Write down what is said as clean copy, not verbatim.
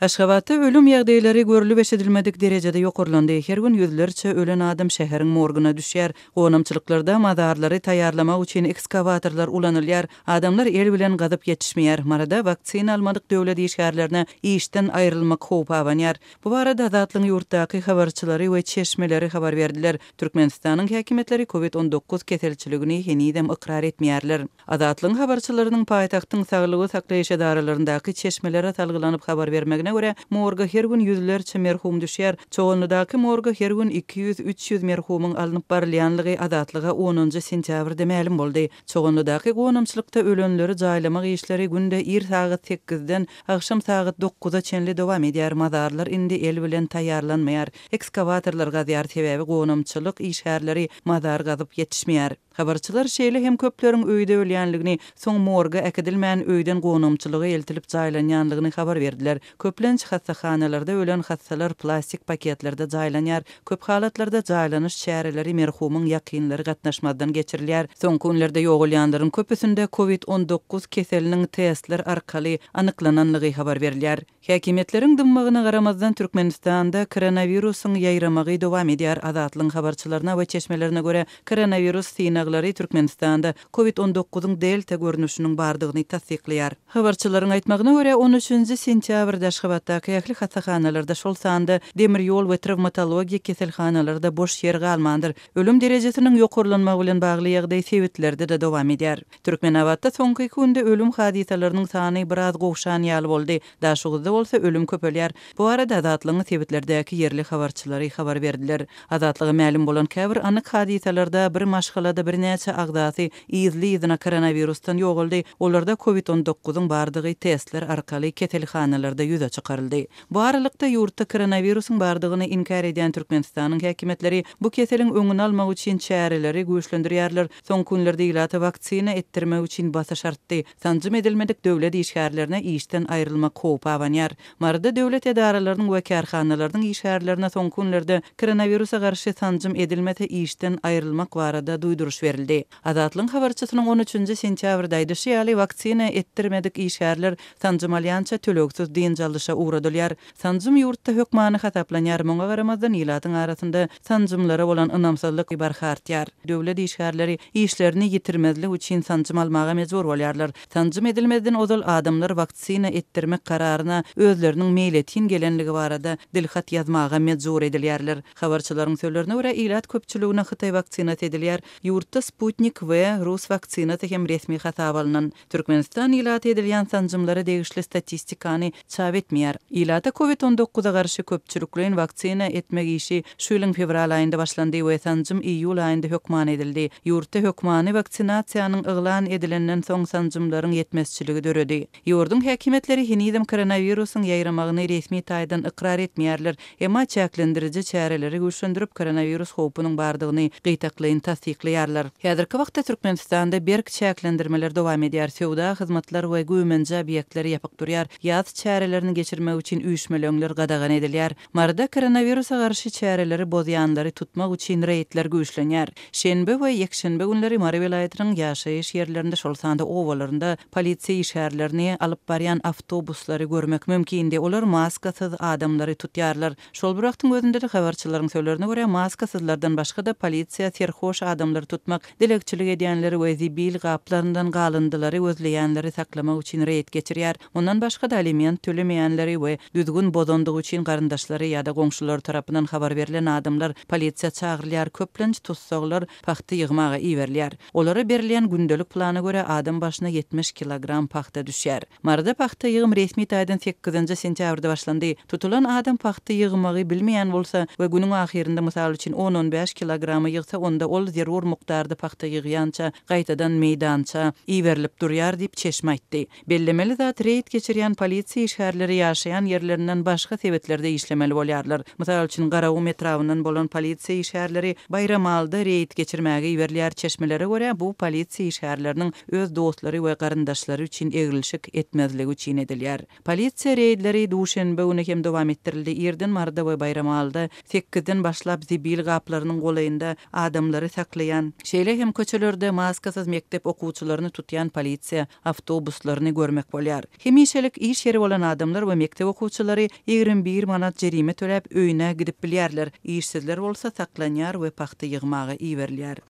Aşgabatda ölüm ýagdaýlary görlüp-eşidilmedik derejede ýokarlandy. Her gün ýüzlerçe ölen adam şäheriň morguna düşýär. Gonamçylyklarda mazarlary taýýarlamak üçin ekskawatorlar ulanylýar. Adamlar el bilen gazyp ýetişmeýär. Maryda waksina almadyk döwlet işgärlerine işden aýrylmak howpy abanýar. Bu barada Azatlygyň ýurtdaky habarçylary we çeşmeleri habar berdiler. Türkmenistanyň häkimiýetleri Covid 19 keselçiligini henizem ykrar etmeýärler. Azatlygyň habarçylarynyň paýtagtyň saglygy saklaýyş edaralaryndaky çeşmelere salgylanyp habar bermegine görä, morga her gün ýüzlerçe merhum düşýär. Çoganlydaky morga her gün 200-300 merhumyň alnyp barylýanlygy Azatlyga onunjy sentýabrda mälim boldy. Çoganlydaky gonamçylykda ölenleri jaýlamak işleri günde ir sagat sekizden agşam sagat dokuza çenli dowam edýär, mazarlar indi el bilen taýýarlanmaýar, ekskawatorlar gazýar, sebäbi gonamçylyk işgärleri mazar gazyp ýetişmeýär. Habarçylar şeýle hem köpleriň öýde ölýänligini, soň morga äkidilmän, öýden gonamçylyga eltilip jaýlanýanlygyny habar berdiler. Köplenç hassahanalarda ölen hassalar plastik paketlerde jaýlanýar. Köp halatlarda jaýlanyş çäreleri merhumyň ýakynlary gatnaşmazdan geçirilýär. Soňky günlerde ýogalýanlaryň köpüsinde Covid 19 keseliniň testler arkaly anyklananlygy habar berilýär. Häkimiýetleriň dymmagyna garamazdan, Türkmenistanda koronawirusyň ýaýramagy dowam edýär. Azatlygyň habarçylaryna we çeşmelerine görä, koronawirus synaglary Türkmenistanda Covid on dokuzyň delta görnüşiniň bardygyny tassyklaýar. Habarçylaryň aýtmagyna görä, on üçünji sentýabrda Aşgabatdaky ähli hassahanalarda, şol sanda demir ýol we trawmatologiýa keselhanalarda boş ýer galmandyr. Ölüm derejesiniň ýokarlanmagy bilen bagly ýagdaý sebitlerde-de dowam edýär. Türkmenabatda soňky iki günde ölüm hadysalarynyň sany biraz gowşan ýaly boldy. Daşoguzda bolsa ölüm köpelýär. Bu barada Azatlygyň sebitlerdäki ýerli habarçylary habar berdiler. Azatlyga mälim bolan käbir anyk hadysalarda bir maşgalada birnäçe agzasy yzly-yzyna koronawirusdan ýogaldy, olarda covid on dokuzyň bardygy testler arkaly keselhanalarda ýüze çykaryldy. Bu aralykda, ýurtda koronawirusyň bardygyny inkär edýän Türkmenistanyň häkimiýetleri bu keseliň öňüni almak üçin çäreleri güýçlendirýärler. Soňky günlerde ilata waksina etdirmek üçin basyş artdy. Sanjym edilmedik döwlet işgärlerine işden aýrylmak howpy abanýar. Maryda döwlet edaralarynyň we kärhanalarynyň işgärlerine soňky günlerde koronawirusa garşy sanjym edilmese işden aýrylmak barada duýduryş berildi. Azatlygyň habarçysynyň on üçünji sentýabrda aýdyşy ýaly, waksina etdirmedik işgärler sanjym alýança tölegsiz dynç alyşa ugradylýar. Sanjym ýurtda hökmany hasaplanýar, muňa garamazdan ilatyň arasynda sanjymlara bolan ynamsyzlyk barha artýar. Döwlet işgärleri işlerini ýitirmezlik üçin sanjym almaga mejbur bolýarlar. Sanjym edilmezden ozal adamlar waksina etdirmek kararyna özleriniň meýletin gelenligi barada dilhat ýazmaga mejbur edilýärler. Habarçylaryň sözlerine görä, ilat köpçüligine hytaý waksinasy edilýär. Ýurtda Sputnik V rus waksinasy hem resmi hasaba alnan. Türkmenistan ilata edilýän sanjymlara degişli statistikany çap etmeýär. Ilata Covid on dokuza garşy köpçülikleýin waksina etmek işi şu ýylyň fewral aýynda başlandy we sanjym iýul aýynda hökmany edildi. Ýurtda hökmany waksinasiýanyň yglan edilenden soň sanjymlaryň ýetmezçiligi döredi. Ýurduň häkimiýetleri henizem koronawirusyň ýaýramagyny resmi taýdan ykrar etmeýärler. Emma çäklendiriji çäreleri güýçlendirip, koronawirus howpunyň bardygyny gytaklaýyn tassyklaýarlar. Häzirki wagtda Türkmenistanda berk çäklendirmeler dowam edýär, söwda, hyzmatlar we güýmenje obýektleri ýapyk durýar, ýaz çärelerini geçirmek üçin üýşmeleňler gadagan edilýär. Maryda koronawirusa garşy çäreleri bozýanlary tutmak üçin reýdler güýçlenýär. Şenbe we ýekşenbe günleri Mary welaýatynyň ýaşaýyş ýerlerinde, şol sanda obalarynda Polisiýa işgärlerini alyp barýan awtobuslary görmek mümkindi. Olar maskasyz adamlary tutýarlar. Şol bir wagtyň özünde-de, habarçylaryň sözlerine görä, maskasyzlardan başga-da, polisiýa serhoş adamlary tutmak, dilegçilik edýänleri we zibil gaplaryndan galyndylary gözleýänleri saklamak üçin reýd geçirýär. Mundan başga-da, aliment tölemeýänleri we düzgün bozandygy üçin garyndaşlary ýa-da goňşulary tarapyndan habar berlen adamlar polisiýa çagyrylýar, köplenç tussaglar pagta ýygmaga iberilýär. Olara berilýän gündelik plana görä adam başyna 70 kilogram pagta düşýär. Maryda pagta ýygym resmi taýdan sekizinji sentýabrda başlandy. Tutulan adam pagta ýygmagy bilmeýän bolsa we günüň ahyrynda mysal üçin on-on bäş kilogramy ýygsa onda ol zerur mukdarda pagta ýygýança gaýtadan meýdança iberilip durýar diýip çeşme aýtdy. Bellemeli zat, reýd geçirýän polisiýa işgärleri ýaşaýan ýerlerinden başga sebitlerde işlemeli bolýarlar. Mysal üçin, Garagum etrabyndan bolan polisiýa işgärleri Baýramalyda reýd geçirmäge iberilýär. Çeşmelere görä, bu polisiýa işgärleriniň öz dostlary we garyndaşlary üçin egrilşik etmezligi üçin edilýär. Polisiýa reýdleri duşenbe güni hem dowam etdirildi. Irden Maryda we Baýramalyda sekizden başlap zibil gaplarynyň golaýynda adamlary saklaýan, şeýle hem köçelerde maskasyz mekdep okuwçylaryny tutýan polisiýa awtobuslaryny görmek bolýar. Hemişelik iş ýeri bolan adamlar. we mekdep okuwçylary 21 manat jerime töläp, öýüne gidip bilýärler. Işsizler bolsa saklanýar we pagta ýygmaga iberilýär.